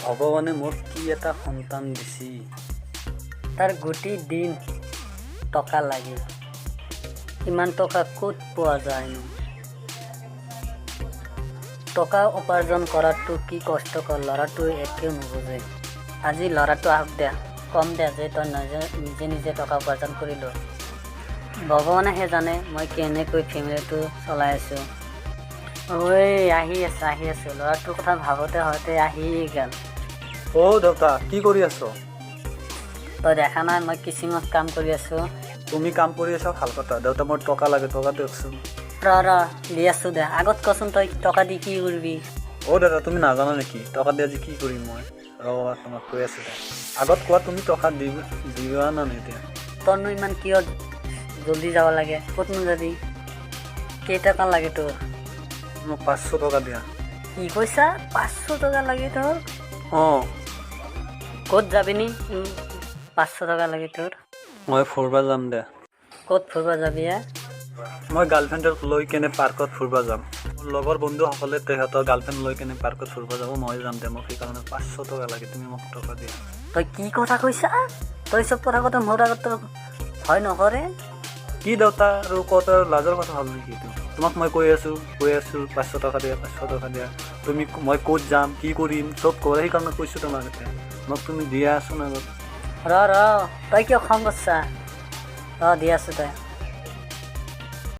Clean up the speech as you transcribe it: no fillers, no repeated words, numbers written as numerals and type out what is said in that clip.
ভগৱানে মোক কি এটা সন্তান দিছি। তাৰ গোটেই দিন টকা লাগে। ইমান টকা ক'ত পোৱা যায়নো? টকা উপাৰ্জন কৰাটো কি কষ্টকৰ, ল'ৰাটোৱে একো নুবুজে। আজি ল'ৰাটো আহক দে, কম দে যে তই নিজে নিজে নিজে টকা উপাৰ্জন কৰি ল। ভগৱানেহে জানে মই কেনেকৈ ফেমিলিটো চলাই আছোঁ। ঐ, আহি আছে, আহি আছোঁ। ল'ৰাটোৰ কথা ভাবোঁতে হওঁতে আহি গ'ল। অ' দেউতা, কি কৰি আছ? তই দেখা নাই, মই কিচিঙত কাম কৰি আছোঁ। তুমি কাম কৰি আছা, ভাল কথা। দেউতা, মোৰ টকা লাগে, টকা দিয়কচোন। ৰ ৰ, দি আছোঁ দে। আগত কচোন, তই টকা দি কি কৰিবি? অ' দাদা, তুমি নাজানা নেকি টকা দি আজি কি কৰিম মই? ৰ'বা, তোমাক কৈ আছোঁ দে। আগত কোৱা, তুমি টকা দিবা না নিদিয়া? তইনো ইমান কিয় জলদি যাব লাগে? ক'তনো যাবি? কেইটকা লাগে তোৰ? মোক 500 টকা দিয়া। কি কৈছা? 500 টকা লাগে তোৰ? অঁ। ক'ত যাবি নি 500 টকা লাগে তোৰ? মই ফুৰবা যাম দে। ক'ত ফুৰিব যাবি এ? মই গাৰ্লফ্ৰেণ্ডক লৈ কেনে পাৰ্কত ফুৰবা যাম। মোৰ লগৰ বন্ধুসকলে তেহেঁতৰ গাৰ্লফ্ৰেণ্ড লৈ কেনে পাৰ্কত ফুৰবা যাব, মই যাম দে। মোক সেইকাৰণে 500 টকা লাগে, তুমি মোক টকা দিয়া। তই কি কথা কৈছা? তই চব কথা কথা মোৰ আগত তোৰ ভয় নকৰে? কি দেউতা, আৰু ক'ত আৰু লাজৰ কথা হ'ল নেকি এইটো? তোমাক মই কৈ আছোঁ, কৈ আছোঁ, 500 টকা দিয়া, 500 টকা দিয়া। তুমি মই ক'ত যাম, কি কৰিম, চব কোৱা, সেইকাৰণে কৈছোঁ তোমাক। এতিয়া মোক তুমি দিয়াচোন আগত। ৰ ৰ, তই কিয় খং কৰছা? ৰ, দি আছোঁ তই।